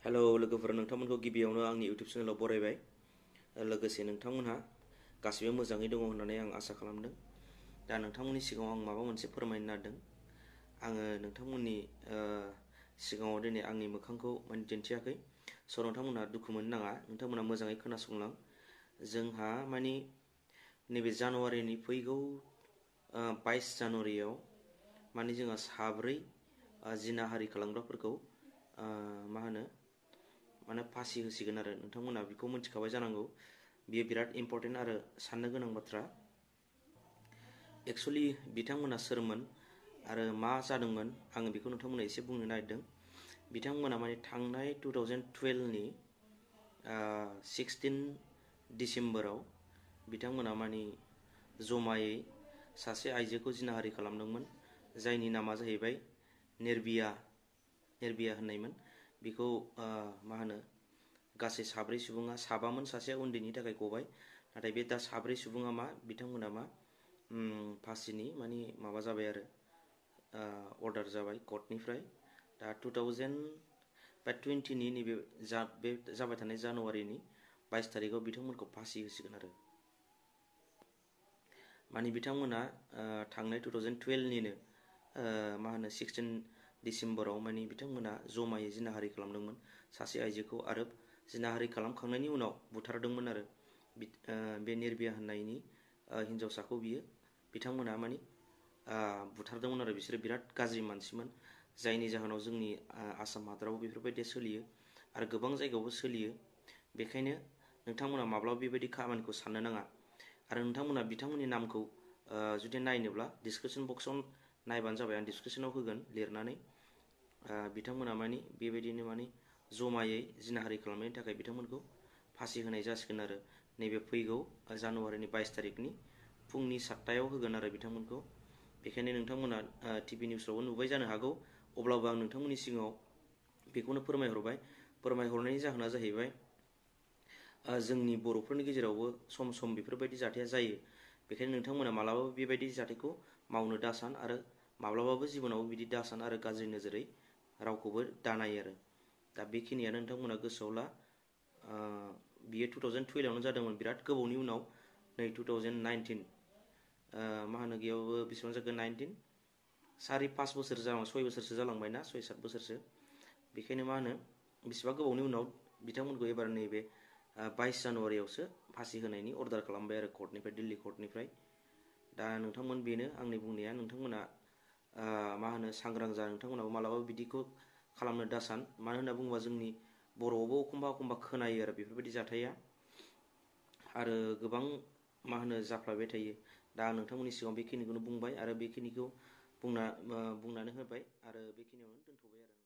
हेल' लोगोफोर, नोंथांमोनखौ गिबियावनो आंनि इउटिउब चेनेलाव बरायबाय। लोगोसे नोंथांमोनहा गासिबो मोजाङै दङ होननानै आं आसा खालामदों। दा नोंथांमोननि सिगाङाव आं माबा मोनसे फोरमायनो नागिरदों। आङो नोंथांमोननि सिगाङाव दिनै आंनि मोखांखौ दिन्थियाखै। स' नोंथांमोनहा दुखु मोननो नाङा, नोंथांमोनहा मोजाङै खोनासंलां। जोंहा नैबे जानुवारिनि फैगौ 22 जानुवारियाव जोंहा साब्रै जिनाहारि खालामग्राफोरखौ फासि होसिगोन आरो नोंथांमोना बेखौ मिथिखाबाय जानांगौ। बियो बिराद इम्परटेन्ट आरो साननो गोनां बाथ्रा। एक्सुअलि बिथांमोना सोरमोन आरो मा जादोंमोन आङो बेखौ नोंथांमोना एसे बुंनो नागिरदों। बिथांमोना थांनाय 2012 नि 16 डिसेम्बराव बिथांमोना जमायै सासे आइजोखौ जिनाहारि खालामदोंमोन, जायनि नामा जाहैबाय निर्भया होननायमोन। बेखौ गासै साब्रै सुबुङा, साबामोन, सासेया उन्दैनि थाखाय गबाय। नाथाय बे दा साब्रै सुबुङा बिथांमोना फासिनि माबा जाबाय आरो अर्डार जाबाय कर्टनिफ्राय। दा 2020 नि नैबे जाबाय थानाय जानुवारिनि 22 थारिखआव बिथांमोनखौ फासि होसिगोन आरो। बिथांमोना थांनाय 2012 निनो 16 डिसेम्बराव बिथांमोना जमायै जिनाहारि खालामदोंमोन सासे आइजोखौ, आरो जिनाहारि खालामखांनायनि उनाव बुथारदोंमोन आरो। बे निर्भया होननायनि हिन्जावसाखौ बिथांमोना बुथारदोंमोन आरो। बिसोरो बिराद गाज्रि मानसिमोन, जायनि जाहोनाव जोंनि आसाम हादरावबो बेफोरबायदिया सोलियो आरो गोबां जायगायावबो सोलियो। बेखायनो नोंथांमोना माब्लाबा बेबायदि खामानिखौ साननो नाङा। आरो नोंथांमोना बिथांमोननि नामखौ जुदि नायनोब्ला डिसक्रिपसन बक्सआव नायबानो जाबाय, आं डिसक्रिपसनाव होगोन लिरनानै। बिथांमोना बेबायदिनो जमायै जिनाहारि खालामनायनि थाखाय बिथांमोनखौ फासि होनाय जासिगोन आरो। नैबे फैगौ जानुवारिनि 22 थारिखनि फुंनि 7टायाव होगोन आरो बिथांमोनखौ। बेखायनो नोंथांमोना टिभि निउसआवबो नुबाय जानो हागौ। अब्लाबो आं नोंथांमोननि सिगाङाव बेखौनो फोरमायहरबाय। फोरमायहरनायनि जाहोना जाहैबाय जोंनि बर'फोरनि गेजेरावबो सम सम बेफोरबायदि जाथाया जायो। बेखायनो नोंथांमोना मालाबाबो बेबायदि जाथायखौ मावनो दासान, आरो माब्लाबाबो जिबनावबो बिदि दासान आरो गाज्रि नोजोरै रावखौबो दानाय आरो। दा बेखिनियानो नोंथांमोना गोसोआव ला। बियो 2012 आवनो जादोंमोन, बिराद गोबावनि उनाव नै 2019 गैयाबाबो बेसेबां जाखो 19 4-5 बोसोर 6 बोसोरसो जालांबाय ना, 6-7 बोसोरसो। बेखायनो बेसेबा गोबावनि उनाव बिथांमोनखौ एबार नैबे 22 जानुवारियावसो फासि होनायनि अर्डार खालामबाय आरो कर्टनिफ्राय, दिल्ली कर्टनिफ्राय। दा नोंथांमोन बेनो आंनि बुंनाया। नोंथांमोना सांग्रां जा, नोंथांमोनाबो मालाबाबो बिदिखौ खालामनो दासान। मानो होनना बुङोबा जोंनि बर'आवबो एखमबा खोनायो आरो बेफोरबायदि जाथाया, आरो गोबां जाफ्लाबाय थायो। दा आं नोंथांमोननि सिगाङाव बेखिनिखौनो बुंबाय, आरो बेखिनिखौ बुंनानै होबाय, आरो बेखिनियावनो दोनथ'बाय आरो।